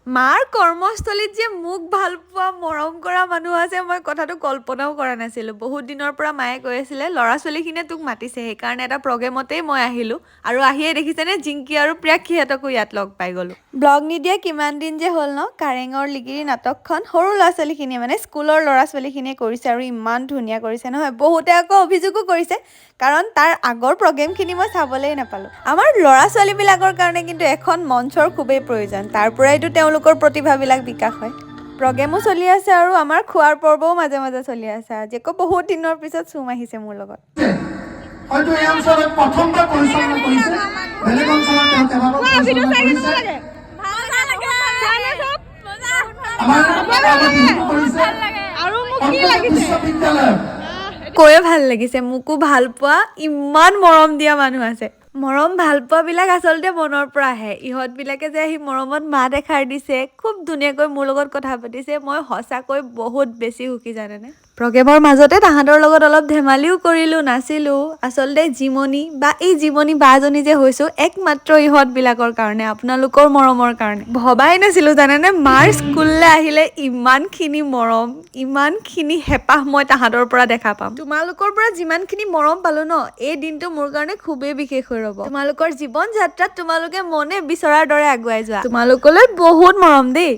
মাৰ কৰ্মস্থলীত যে মোক ভাল পোৱা, মৰম কৰা মানুহ আছে, মই কথাটো কল্পনাও কৰা নাছিলোঁ। বহুত দিনৰ পৰা মায়ে কৈ আছিলে, ল'ৰা ছোৱালীখিনিয়ে তোক মাতিছে, সেইকাৰণে এটা প্ৰগ্ৰেমতেই মই আহিলোঁ। আৰু আহিয়ে দেখিছেনে, জিংকি আৰু প্ৰিয়াক্ষীহঁতকো ইয়াত লগ পাই গ'লোঁ। ব্লগ নিদিয়া কিমান দিন যে হ'ল ন? কাৰেঙৰ লিগিৰি নাটকখন সৰু ল'ৰা ছোৱালীখিনিয়ে, মানে স্কুলৰ ল'ৰা ছোৱালীখিনিয়ে কৰিছে আৰু ইমান ধুনীয়া কৰিছে নহয়। বহুতে আকৌ অভিযোগো কৰিছে, কাৰণ তাৰ আগৰ প্ৰগ্ৰেমখিনি মই চাবলৈই নাপালোঁ। আমাৰ ল'ৰা ছোৱালীবিলাকৰ কাৰণে কিন্তু এখন মঞ্চৰ খুবেই প্ৰয়োজন। তাৰ পৰাইতো তেওঁলোকৰ প্ৰতিভাবিলাক বিকাশ হয়। প্ৰগ্ৰেমো চলি আছে আৰু আমাৰ খোৱাৰ পৰ্বও মাজে মাজে চলি আছে। আজি আকৌ বহুত দিনৰ পিছত চুম আহিছে মোৰ লগত। হয়তো এই অঞ্চলত প্ৰথমবাৰ পৰিচালনা কৰিছে, বেলেগ অঞ্চলত তেওঁ কেইবাবাৰো পৰিচালনা কৰিছে। আমাৰ আগত বিহুটো কৰিছে বিশ্ববিদ্যালয়ত। কৈয়ে ভাল লাগিছে, মোকো ভাল পোৱা, ইমান মৰম দিয়া মানুহ আছে। মৰম ভাল পোৱাবিলাক আচলতে মনৰ পৰা আহে। ইহঁতবিলাকে যে আহি মৰমত মাত এষাৰ দিছে, খুব ধুনীয়াকৈ মোৰ লগত কথা পাতিছে, মই সঁচাকৈ বহুত বেছি সুখী, জানেনে? প্ৰগ্ৰেমৰ মাজতে তাহাঁতৰ লগত অলপ ধেমালিও কৰিলোঁ, নাচিলোঁ। আচলতে জিমনি বা এই জিমনি বাজনী যে হৈছোঁ, একমাত্ৰ ইহঁতবিলাকৰ কাৰণে, আপোনালোকৰ মৰমৰ কাৰণে। ভবাই নাছিলোঁ, জানেনে, মাৰ স্কুললৈ আহিলে ইমানখিনি মৰম, ইমানখিনি হেঁপাহ মই তাহাঁতৰ পৰা দেখা পাম। তোমালোকৰ পৰা যিমানখিনি মৰম পালোঁ ন, এই দিনটো মোৰ কাৰণে খুবেই বিশেষ হৈ ৰ'ব। তোমালোকৰ জীৱন যাত্ৰাত তোমালোকে মনে বিচৰাৰ দৰে আগুৱাই যোৱা। তোমালোকলৈ বহুত মৰম দেই।